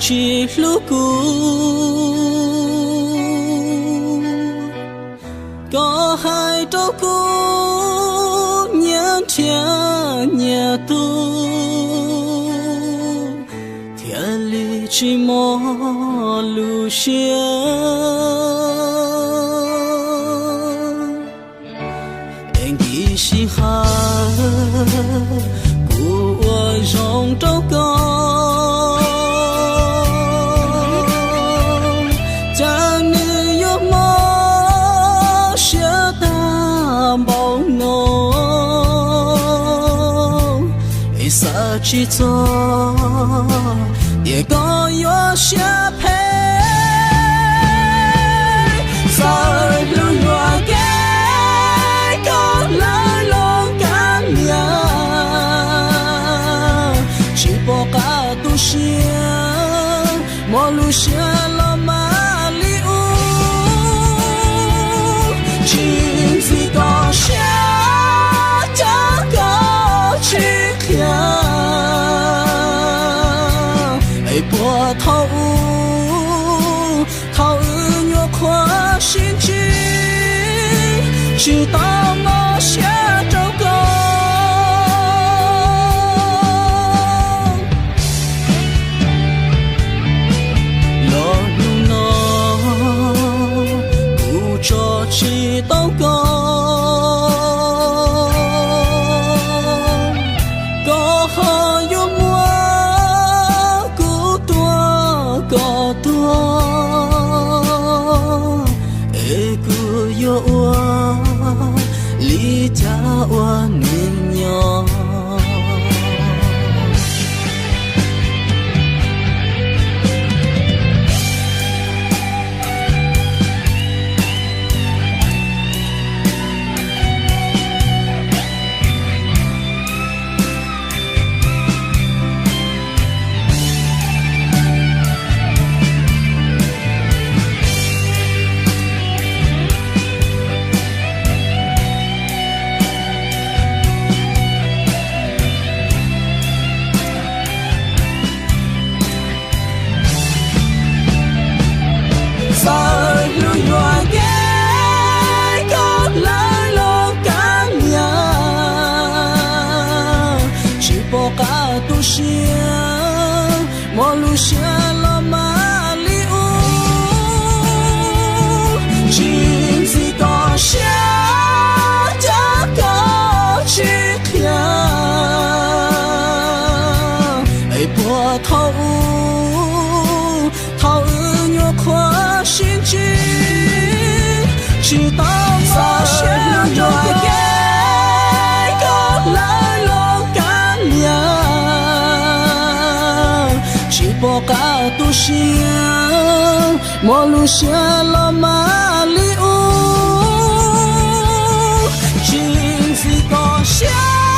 tsis hlub kuv. Koj hais rau kuv nyias nrhiav nyias tug, thiaj li tsis mob lub siab. Es nkim sij hawm kuv ua zoo rau koj, cas nws yuav mob siab tag npaum no. Es xav tsis txog tias koj yuav siab phem, txawm hlub yuam kev koj lawv los kav liam, tsis pom qab tu siab, mob lub siab los mas li ub. Tsis ntxim koj siab, cas koj tsis qhia, es puas thaum ub thaum wb nyuam qhuav sib ntsib, tsis tau mob siab rau koj. Los hnub no kuv tso tsis tau koj, koj ho yuav muab kuv tua kom tuag, es kuv yuav ua li cas ua neej nyob. Txawm hlub yuam kev koj lawv los kav liam, tsis pom qab tu siab, mob lub siab los mas li ub. Tsis ntxim koj siab, cas koj tsis qhia, es puas thaum ub thaum wb nyuam qhuav sib ntsib, tsis tau mob siab rau kev koj lawv los kav liam, tsis pom qab tu siab, mob lub siab los mas li ub. Tsis ntxim koj siab,